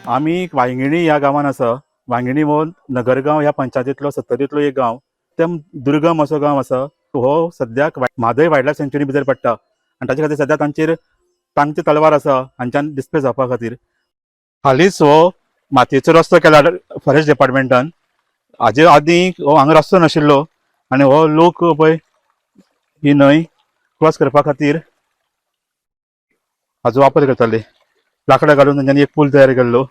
आमी वांयगिणी ह्या गांवान आसा. वांयगिणी हो नगरगांव ह्या पंचायतींतलो सत्तरींतलो एक गांव. एकदम दुर्गम असो गांव आसा. हो सद्याक म्हादय वायल्ड लायफ सँच्युरी भितर पडटा आनी ताचे खातीर सद्या तांचेर तांची तलवार आसा हांच्यान डिस्प्ले जावपा खातीर. हालींच हो मातयेचो रस्तो केला फॉरेस्ट डिपार्टमेंटान. हाजे आदीं हो हांगा रस्तो नाशिल्लो आनी हो लोक पळय ही न्हंय क्रॉस करपा खातीर हाजो वापर करताले. लाकडां घालून तेंच्यांनी एक पूल तयार केल्लो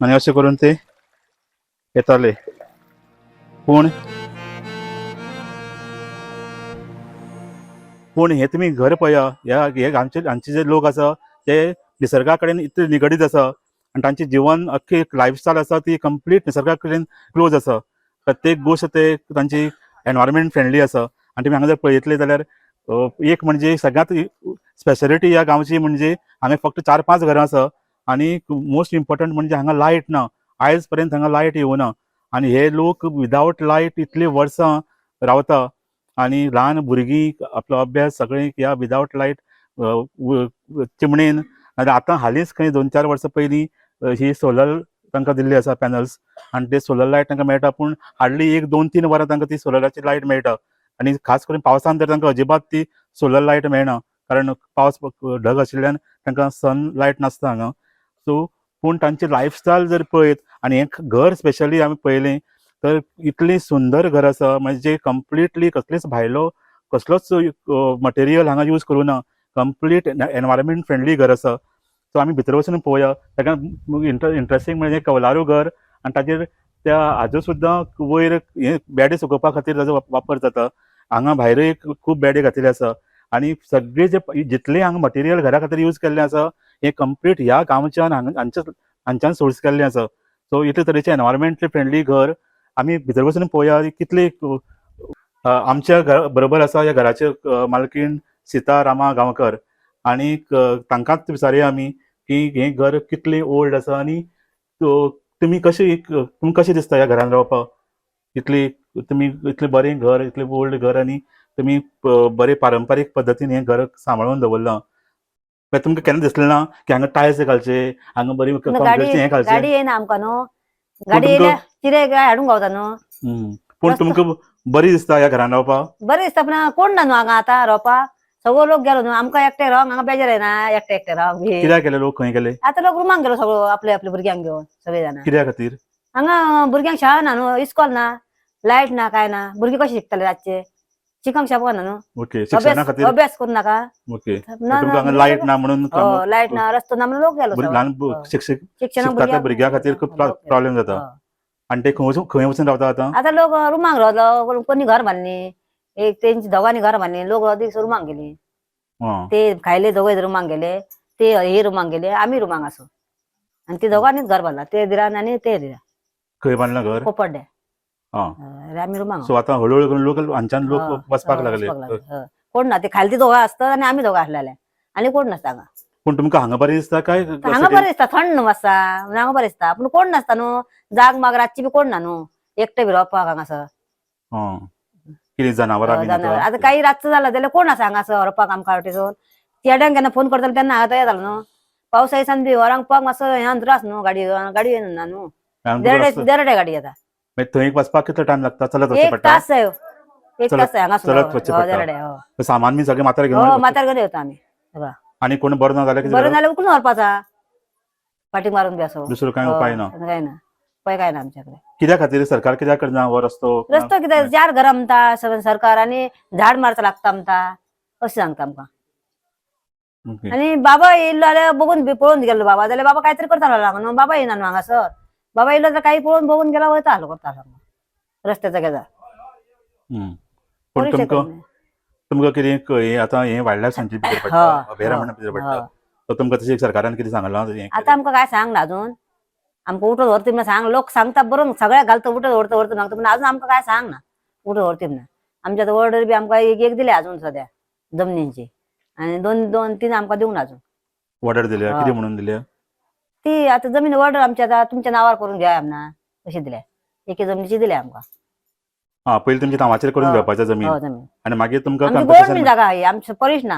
आनी अशें करून ते येताले. पूण पूण हे तुमी घर पळया, ह्या हे आमचे हांचे जे लोक आसा ते निसर्गा कडेन इतले निगडीत आसा आनी तांचे जिवन अख्खी एक लायफस्टायल आसा ती कंप्लीट निसर्गा कडेन क्लोज आसा. प्रत्येक गोश्ट ते तांची एनवायरमेंट फ्रेंडली आसा. आनी तुमी हांगा जर पळयतले जाल्यार एक म्हणजे सगळ्यांत स्पेशलिटी ह्या गांवची म्हणजे हांगा फक्त 4-5 घरां आसा आनी मोस्ट इम्पॉर्टंट म्हणजे हांगा लायट ना. आयज पर्यंत हांगा लायट येवना आनी हे लोक विदावट लायट इतली वर्सां रावता आनी ल्हान भुरगीं आपलो अभ्यास सगळें ह्या विदावट लायट चिमणेन. नाजाल्यार आतां हालींच खंय 2-4 वर्सां पयलीं ही सोलर तांकां दिल्ली आसा पॅनल्स आनी ते सोलर लायट तांकां मेळटा, पूण हार्डली 1-2-3 वरां तांकां ती सोलराची लायट मेळटा. आनी खास करून पावसान तर तांकां अजिबात ती सोलर लायट मेळना, कारण पावस ढग आशिल्ल्यान तांकां सन लायट नासता हांगा. सो पूण तांची लायफस्टायल जर पळयत आनी हें घर स्पेशली आमी पळयलें तर इतलें सुंदर घर आसा, म्हणजे कंप्लिटली कसलेच भायलो कसलोच मटेरियल हांगा यूज करूं ना. कंप्लीट एनवायरमेंट फ्रेंडली घर आसा. सो आमी भितर वचून पळोवया. ताका इंट्रस्टींग म्हणजे कवलारू घर आनी ताजेर त्या हाजो सुद्दां वयर हे बेडे सुकोवपा खातीर ताजो वापर जाता. हांगा भायर एक खूब बेडे घातिल्ले आसा आनी सगळे जे जितले हांगा मटेरियल घरा खातीर यूज केल्लें आसा हें कंप्लीट ह्या गांवच्यान हांगा हांच्यान सोर्स केल्लें आसा. सो इतले तरेचें एनवायरमेंटली फ्रेंडली घर आमी भितर वचून पळोवया कितले. आमच्या घर बरोबर आसा ह्या घराचे मालकीण सीता रामा गांवकर आनी तांकांच विचारुया आमी की हें घर कितलें ओल्ड आसा आनी तुमी कशें, तुमकां कशें दिसता ह्या घरान रावपाक? इतली तुमी इतलें बरें घर, इतलें ओल्ड घर आनी तुमी बरे पारंपारीक पद्दतीन हें घर सांबाळून दवरलां. मागीर तुमकां केन्ना दिसलें ना की हांगा टायल्स घालचे, हांगा बरी गाडी काँक्रिटचें हें घालचें? गाडी येयना आमकां न्हू. गाडी तुमकां येयल्या कितें काय हाडूंक गावता न्हू. पूण रस्तो तुमकां बरी दिसता ह्या घरान रावपाक? बरें दिसता, पूण कोण ना न्हू हांगा आतां रावपाक. सगळो लोक गेलो न्हू, आमकां एकटे रावंक हांगा बेजार येना, एकटे एकटे रावंक बी. कित्याक गेले लोक, खंय गेले? आतां लोक रुमाक गेलो सगळो आपले आपले भुरग्यांक घेवन सगळे जाणां. कित्या खातीर? हांगा भुरग्यांक शाळा ना न्हू, इस्कॉल ना, लायट ना, काय ना. भुरगीं कशें शिकतले रातचे? शिकोंक शकना न्हू. ओके, शिक्षणा अभ्यास खातीर. अभ्यास करूं नाका. ओके. ना. तुमकां हांगा लायट ना म्हणून लायट ना, रस्तो ना म्हणून लोक गेलो सगळो. ल्हान शिक्षक शिक्षणाक शिकता त्या भुरग्यां खातीर खूब प्रॉब्लेम जाता. आनी ते खंय खंय वचून रावता आतां? आतां लोक रुमाक रावलो, कोणी घर बांदली, एक तेंची दोगांनी घर बांदली, लोक रुमाक गेली. ते खायले दोगय रुमाक गेले, ते हे रुमाक गेले, आमी रुमाक आसो आनी ते दोगांनीच घर बांदला, ते दिरान आनी ते दिरा. खंय बांदलां घर? कोपड्डे. आमी रुमाक. सो आतां हळूहळू करून लोक हांच्यान लोक वचपाक लागले. कोण ना, ते खायले ती दोगां आसतात आनी आमी दोगां आसलेले आनी कोण नासता हांगा. पूण तुमकां हांगा बरें दिसता काय? हांगा बरें दिसता, थंड न्हू आसता म्हणून हांगा बरें दिसता. पूण कोण नासता न्हू, जाग माग रातची बी कोण ना न्हू, एकटे बी रावपाक हांगासर. कितें जनावरां बी? जनावर आतां काही रातचो जाला जाल्यार कोण आसा हांगासर व्हरपाक आमकां वाटेसून? चेड्यांक केन्ना फोन करताले तेन्ना हांगा तयार जालो न्हू. पावसा दिसान बी व्हरांक पावंक मातसो ह्यान त्रास न्हू, गाडी गाडी येना न्हू. देरडे देरडे गाडी येता. मागीर थंय वचपाक कितलो टायम लागता? चलत वचचें एक पडटा? तास जायो, एक तास जाय हांगासून. चलत वचचें पडटा. देरडे हो. सामान बी सगळें माथ्यार हो घेवन? माथ्यार घेवन येता आमी. आनी कोण बरो ना जाल्यार कितें बरें करप? नाल्यार उखलून व्हरपाचा फाटीक मारून बी असो. दुसरो कांय उपाय ना? काय ना, उपाय काय ना आमच्याकडे. कित्या खातीर सरकार कित्याक करना हो रस्तो? रस्तो कित्याक चार घरां म्हणटा सरकार आनी झाड मारता लागता म्हणटा अशें सांगता आमकां. आनी बाबा येयल्लो जाल्यार बघून बी पळोवन गेल्लो बाबा जाल्यार बाबा कांय तरी करतालो हांगा न्हू. बाबा येयना न्हू हांगासर. बाबा येयलो जाल्यार काही पळोवन बघून गेला वयता आसलो करता आसलो रस्त्याचा गेजा. पूण तुमकां तुमकां कितें हें आतां हें वायल्ड लायफ सँच्युरी भितर पडटा, अभयारण्य भितर पडटा, सो तुमकां तशें सरकारान कितें सांगलां हें? आतां आमकां काय सांगना अजून. आमकां उठत व्हरता म्हणून सांग, लोक सांगता बरोवन सगळ्याक घालता उठत व्हरता व्हरता सांगता, पूण अजून आमकां काय सांगना उठत व्हरता म्हणून. आमच्या आतां ऑर्डर बी आमकां एक एक दिल्या अजून सद्या जमनींची आनी दोन दोन तीन आमकां दिवंक ना अजून. ऑर्डर दिल्या? कितें म्हणून दिल्या? ती आतां जमीन ऑर्डर आमची आतां तुमच्या नावार करून घ्या आमना अशी दिल्या, एके जमनीची दिल्या आमकां. हा, पयलीं तुमच्या नांवाचेर करून घेवपाचें जमीन. हो जमीन. आनी मागीर तुमकां आमची compensation government जागा ही, आमची परीश ना.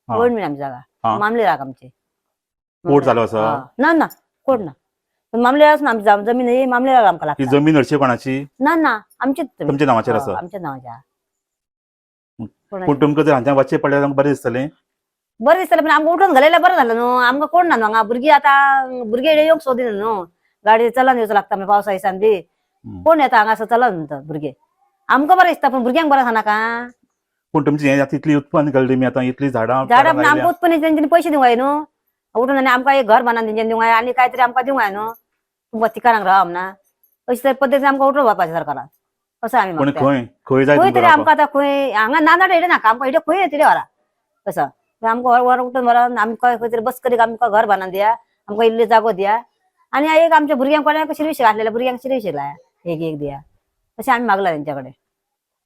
गव्हर्नमेंट आमची जागा, मामले जागा आमची. कोर्ट चालू आसा? ना ना, कोर्ट ना. पण मामलेदार आमची जमीन ही मामलेदार आमकां ही लागता. जमीन हरशी कोणाची? ना ना, आमचीच जमीन. तुमच्या नांवाचेर हय, आसा. आमच्या नांवाच्या. पूण तुमकां जर हांच्या वचचें पडल्यार तुमकां बरें दिसतलें. बरें दिसतलें, पण आमकां उठून घालें बरें जालें न्हू. आमकां कोण ना न्हू हांगा, भुरगीं आतां भुरगीं येवंक सोदिना न्हू, गाडी चलन येवचो लागता मागीर पावसा दिसान बी. कोण येता हांगासर चलन म्हणटा भुरगे. आमकां बरें दिसता पण भुरग्यांक बरें नाका. पूण तुमची हें आतां इतली उत्पन्न केलें तुमी, आतां इतली झाडां झाडां पण लायल्या. आमकां उत्पन्न तेंच्यांनी पयशे दिवंक जाय न्हू उठून, आनी आमकां एक घर बांदून तेंच्यांनी दिवंक जाय, आनी काय तरी आमकां दिवंक जाय न्हू. तुमकां तिकारांक राव ना अशे तर पद्दतीन आमकां उठोवपाक वचपाचें सरकारान, असो आमी पूण मागता. खंय खंय जाय खंय तुमकां तरी रावपाक? आमकां आतां खंय हांगा नानाडे हेडे नाका आमकां, हेडे खंय येतले वरा असो आमकां वर उठून व्हरोन आमकां खंय तरी बस करीक आमकां घर बांदून दिया, आमकां इल्ली जागो दिया. आनी एक आमच्या भुरग्यांक कोणाक शिरविशी आसलेल्या भुरग्यांक शिरविशी लाया एक एक दिया, अशें आमी मागला तेंच्या कडेन.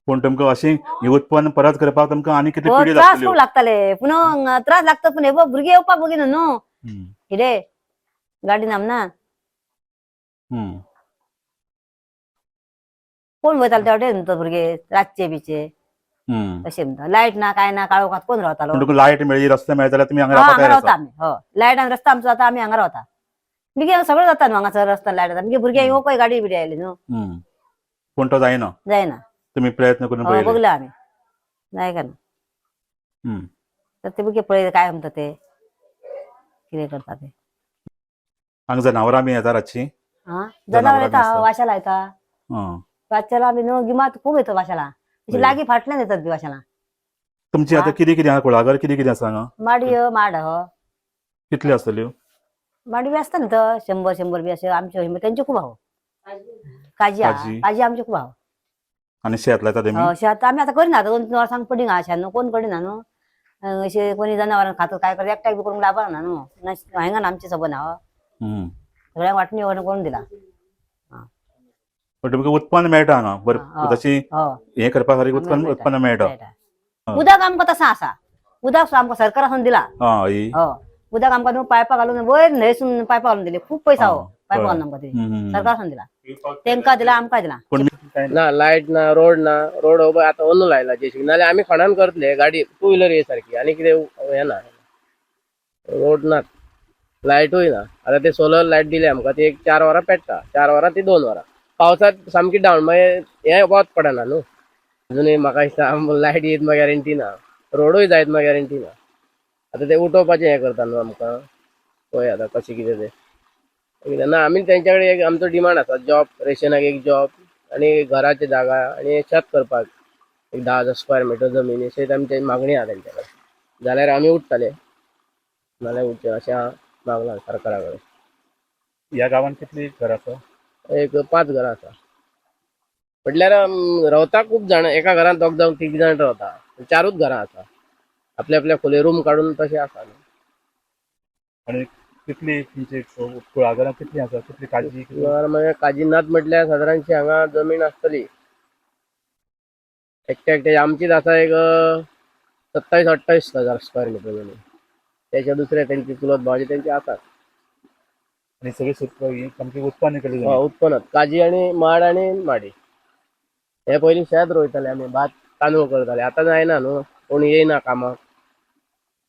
पूण तुमकां अशें हें उत्पन्न परत करपाक तुमकां आनी कितली हो, पिढी त्रास लागतल्यो? खूब लागताले, पूण त्रास लागता पूण हे बघ भुरगे येवपाक बगिना न्हू हिडे गाडी नामना. कोण वयताले त्या वाटेन म्हणटा भुरगे रातचे बिचे अशें म्हणटा. लायट ना काय ना, काळोखात कोण रावतालो? पूण तुमकां लायट मेळ्ळी, रस्ते मेळ्ळे जाल्यार तुमी हांगा हय, रावपाक हांगा तयार रावता आसा? आमी. हो, लायट आनी रस्ता आमचो जाता, आमी हांगा रावता. मागीर सगळें जाता न्हू हांगासर रस्ता लायट जाता, मागीर भुरग्यांक येवपाक गाडी बिडी आयली न्हू. पूण तो जायना? जायना. तुमी प्रयत्न करून हो, पळयले? बघलं आमी, नाही का ना. तर ते बघे पळय काय म्हणटा ते, कितें करता ते. हांगा जनावरां बी येता रातचीं? हा, जनावरां जनावर बी येता, आसता. वाशाला येता. रातच्याला आमी न्हू गिमात खूब येता वाशाला, अशी हय. लागीं फाटल्यान येतात बी वाशाला. तुमची आतां कितें कितें आहा कुळागर, कितें कितें आसा हांगा? माडी हो, माड हो. कितल्यो आसतल्यो? माडी बी आसता न्ही तो 100 100 बी अशे आमचे, तेंचे खूब आहो. काजी आहा. काजी. काजी आमचे खूब आहो. आनी शेत लायता तेमी? हय, शेत आमी आतां करिना, आतां 2-3 वर्सांक पडिंग आहा शेत न्हू, कोण करिना न्हू. अशें कोणी जनावरां खातात काय करता, एकट्याक बी करूंक लाभाना न्हू. हांगा ना आमची सबन आहा, सगळ्यांक वांटणी वगैरे करून दिला. पण तुमकां उत्पन्न मेळटा हांगा बरें? हा, हा. तशी हय. हें करपा सारकें उत्पन्न मेळटा. उत्पन्न मेळटा. मेळटा. उदक आमकां तशें आसा, उदक सुद्दां आमकां सरकारासून दिला. हय. हय, उदक आमकां न्हू पायपां घालून वयर न्हंयसून पायपां घालून दिली, खूब पयसो हो पायपां घालून आमकां ती सरकारासून दिला, तेंकां दिला, आमकां दिला. पूण ना लायट ना, रोड ना. रोड हो पळय आतां अंदू लायला जेसीबी, नाल्यार आमी खणान करतले गाडी टू व्हिलर ये सारकी, आनी कितें हें ना, रोड ना, लायटूय ना. आतां ते सोलर लायट दिले आमकां, ती एक 4 वरां पेट्टा, 4 वरां ती 2 वरां पावसांत सामकी डावन, मागीर हें वत पडना न्हू. अजुनूय म्हाका दिसता लायट येत म्हण गॅरंटी ना, रोडूय जायत म्हण गॅरंटी ना. आतां ते उठोवपाचें हें करता न्हू आमकां, पळय आतां कशें कितें तें. कितें ना, आमी तेंच्या कडेन एक आमचो डिमांड आसा, जॉब रेशनाक एक जॉब आनी घराची जागा आनी शेत करपाक एक 10,000 स्क्वेअर मिटर जमीन, अशी आमची मागणी आहा तेंच्या कडेन. जाल्यार आमी उठतले, नाल्यार उठचे अशें मागलां सरकारा कडेन. ह्या गांवांत कितली घरां आसा? एक 5 घरां आसा. म्हटल्यार रावता खूब जाण, एका घरांत 2 जावं 3 जाण रावता, 4ूच घरां आसा, आपल्या आपल्या खोलये रूम काडून तशें आसा. आनी कितली तुमची कुळागरां कितली आसा, कितली काजी कितली? मागीर काजी नात म्हटल्यार सादारणशी हांगा जमीन आसतली एकटे एकटे आमचीच आसा एक 27-28 हजार स्क्वेअर मिटर जमीन. त्याच्या दुसरे तेंची चुलत भावाचे तेंचे आसात. आनी सगळी सामकी उत्पन्न केली हय, उत्पन्न काजी आनी माड आनी माडी. हे पयलीं शेत रोयताले आमी, भात तांदूळ करताले, आतां जायना न्हू, कोण येयना कामाक,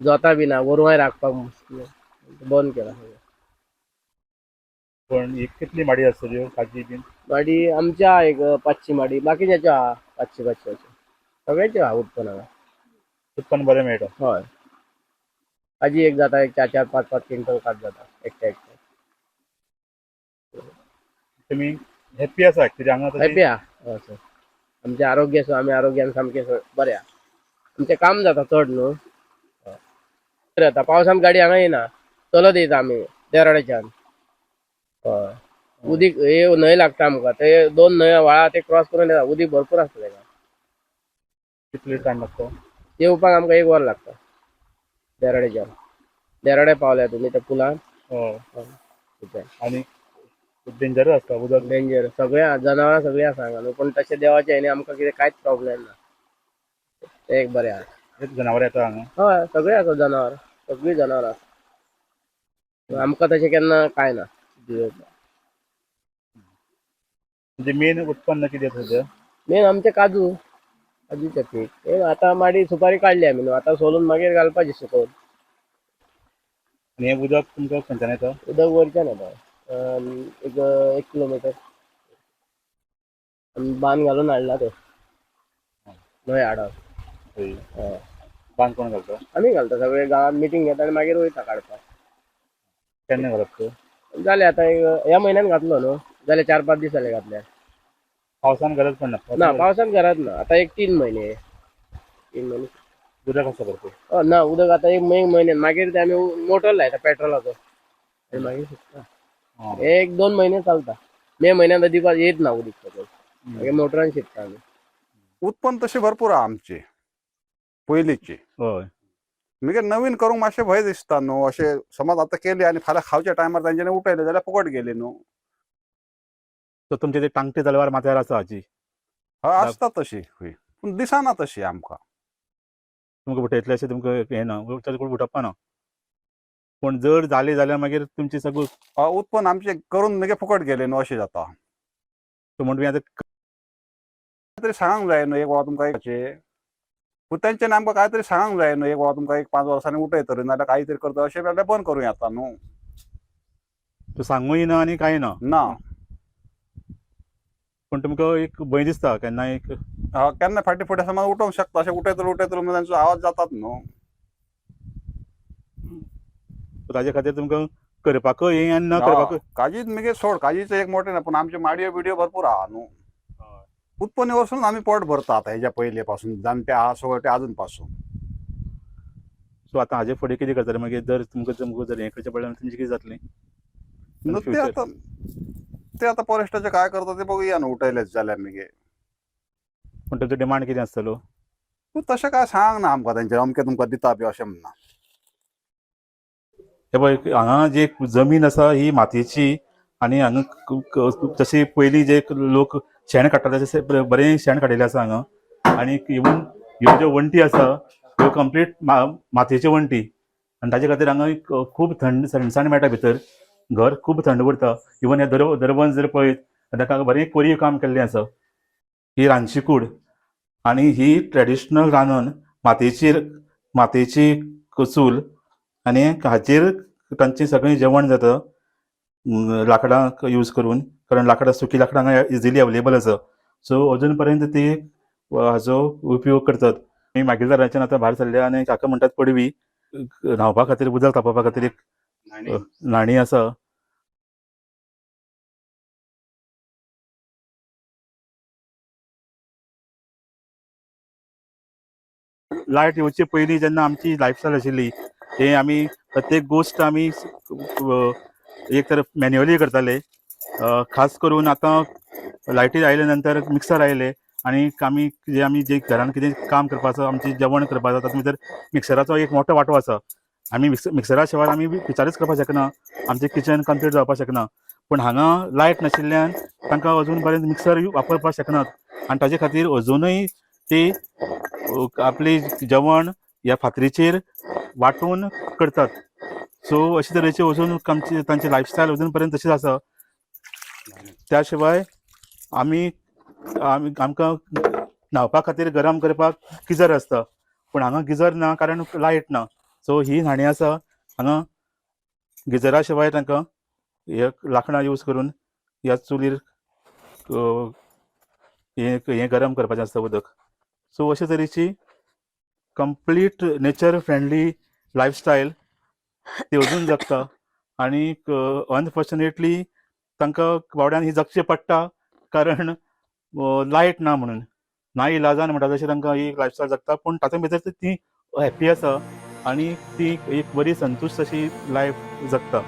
जोता बी ना, गोरवांय राखपाक मुश्कील, बंद केला सगळें. पण एक कितली माडी आसतल्यो काजी बीन? माडी आमच्या आहा एक 500 माडी, बाकीच्याच्यो आहा 500 500 अशें सगळ्यांच्यो आहा उत्पन्न हांगा. उत्पन्न बरें मेळटा? हय, काजी एक जाता एक 4-4 5-5 क्विंटल काज जाता एकटे एकटे. तुमी हॅप्पी आसा कित्याक हांगा हॅपी आहा. हय सर, आमचें आरोग्य आसा, आमी आरोग्यान सामकें बरें आहा, आमचें काम जाता चड न्हू. हय, जाता पावसान गाडी हांगा येना, चलत येता आमी देराड्याच्यान. हय, उदीक हे न्हंय लागता आमकां, ते 2 न्हंय व्हाळा ते क्रॉस करून येता, उदीक भरपूर आसता तेका. कितले टायम लागता? येवपाक आमकां 1 वर लागता देराड्याच्यान. देराडे पावल्या तुमी त्या पुलान? हय. थंयच्यान. आनी डेंजरस आसता उदक? डेंजर, सगळें जनावरां सगळीं आसा हांगा न्हू, पूण तशें देवाचें हें आमकां कितें कांयच प्रॉब्लेम ना, तें एक बरें आहा. जनावरां येता हांगा? हय, सगळीं आसा जनावर, सगळीं जनावरां आसा, आमकां तशें केन्ना कांय ना. म्हणजे मेन उत्पन्न कितें आसा सद्या? मेन आमचें काजू, काजूचें पीक. हे आतां माडी सुपारी काडली आमी न्हू, आतां सोलून मागीर घालपाची सुकोवन. आनी हें उदक तुमकां खंयच्यान येता? उदक वयरच्यान येता, एक एक किलोमिटर आमी बांद घालून हाडला तो न्हंय आडार. हय. हय. बांद कोण घालता? आमी घालता, सगळे गांवांत मिटींग घेता आनी मागीर वयता काडपाक. केन्ना घालप तो? जालें आतां एक ह्या म्हयन्यान घातलो न्हू, जाले 4-5 दीस जाले घातल्यार. पावसान गरज पडना? ना, पावसान गरज ना आतां. एक 3 म्हयने, 3 म्हयने. उदक आसा भरपूर? हय, ना उदक आतां एक म्हयन्यान मागीर ते आमी मोटर लायता पेट्रोलाचो आनी मागीर सुकता. 1-2 म्हयने चलता. मे म्हयन्यान अजिबात येत ना उदीक सकयल, मागीर मोटरान शिंपता आमी. उत्पन्न तशें भरपूर आहा आमचे पयलींचे. हय. मागीर नवीन करूंक मातशें भंय दिसता न्हू. अशें समज आतां केली आनी फाल्यां खावच्या टायमार तांच्यानी उठयलें जाल्यार फुकट गेली न्हू. सो तुमचे ते टांगटे जलवार माथ्यार आसा हाजी? हय, आसता तशी हय, पूण दिसना तशी आमकां. तुमकां उठयतले अशें तुमकां हें ना, चड कोण उठोवपा ना, पूण जर जाली जाल्यार मागीर तुमची सगळं हय, उत्पन्न आमचें करून मागीर फुकट गेलें न्हू अशें जाता. म्हण तुमी आतां तरी सांगूंक जाय न्हू एक बाबा तुमकां एक, पूण तेंच्यानी आमकां काय तरी सांगूंक जाय न्हू, एक बाबा तुमकां एक 5 वर्सांनी उठयतले नाल्यार कांय तरी करता अशें जाल्यार बंद करूं येता न्हू. तो सांगूय ना आनी कांय ना. ना. पूण तुमकां एक भंय दिसता केन्ना एक हय, केन्ना फाटीं फुडें समज उठोवंक शकता, अशें उठयतलो उठयतलो म्हणून तांचो आवाज जातात न्हू. ताजे खातीर तुमकां करपाकय हें आनी ना करपाकय. काजीच मागीर सोड, काजीचें एक मोटें ना, पूण आमच्यो माडयो बिडयो भरपूर आहा न्हू. उत्पन्न वरसून आमी पोट भरता आतां हेज्या पयले पासून जाणटे आहा सगळे ते अजून पासून. सो आतां हाजे फुडें कितें करतले मागीर, जर तुमकां तुमकां जर हें करचें पडलें तुमचें कितें जातलें? न्हू ते future. आतां ते आतां फॉरेस्टाचें काय करता ते बघुया न्हू उठयलेच जाल्यार मागीर. पूण तुमचो डिमांड कितें आसतलो? पूण तशें काय सांग ना आमकां तेंचें, अमकें तुमकां दिता बी अशें म्हणना. हे पळय, हांगा जी एक जमीन आसा ही मातयेची आनी हांगा जशी पयलीं जे लोक शेण काडटाले तशें बरें शेण काडिल्लें आसा हांगा. आनी इवन ह्यो ज्यो वण्टी आसा ह्यो कंप्लीट मातयेच्यो वण्टी आनी ताजे खातीर हांगा एक खूब थंड थंडसाण मेळटा, भितर घर खूब थंड उरता. इवन हे दरवंज जर पळयत ताका बरें कोरीव काम केल्लें आसा. ही रांदची कूड आनी ही ट्रेडिशनल रांदन मातयेचेर, मातयेची चूल आनी हाचेर तांचें सगळें जेवण जाता लांकडां यूज करून, कारण लांकडां, सुकी लांकडां हांगा इजिली अवेलेबल आसा. सो अजून पर्यंत ती हाजो उपयोग करतात. आमी मागीलदाराच्यान आतां भायर सरल्या आनी हाका म्हणटात पडवी. न्हांवपा खातीर, उदक तापोवपा खातीर एक न्हाणी आसा. लायट येवचे पयलीं जेन्ना आमची लायफस्टायल आशिल्ली, ते आमी प्रत्येक गोश्ट आमी एक तर मॅन्युअली करताले. खास करून आतां लायटी आयले नंतर मिक्सर आयले आनी आमी जे आमी जे घरान कितें काम करपाचो, आमचें जेवण करपाचो, तातूंत भितर मिक्सराचो एक मोठो वांटो आसा. आमी मिक्सरा शिवाय आमी विचारूच करपाक शकना, आमचें किचन कंप्लीट जावपाक शकना. पूण हांगा लायट नाशिल्ल्यान तांकां अजून पर्यंत मिक्सर वापरपाक शकनात आनी ताजे खातीर अजुनूय ती आपली जेवण ह्या फातरीचेर वांटून करतात. सो अशे तरेचे अजून आमची तांची लायफस्टायल अजून पर्यंत तशीच आसा. त्या शिवाय आमी आमी आमकां न्हांवपा खातीर गरम करपाक गिजर आसता, पूण हांगा गिजर ना कारण लायट ना. सो ही न्हाणी आसा हांगा गिजरा शिवाय तांकां हे लांकडां यूज करून ह्या चुलीर हें हें गरम करपाचें आसता उदक. सो अशे तरेची कंप्लीट नेचर फ्रेंडली लायफस्टायल ती अजून जगता. आनी अनफॉर्चुनेटली तांकां बावड्यान ही जगचें पडटा कारण लायट ना म्हणून ना इलाजान म्हणटा तशें तांकां ही लायफस्टायल जगता, पूण तातूंत भितर ती हॅप्पी आसा आनी ती एक बरी संतुश्ट अशी लायफ जगता.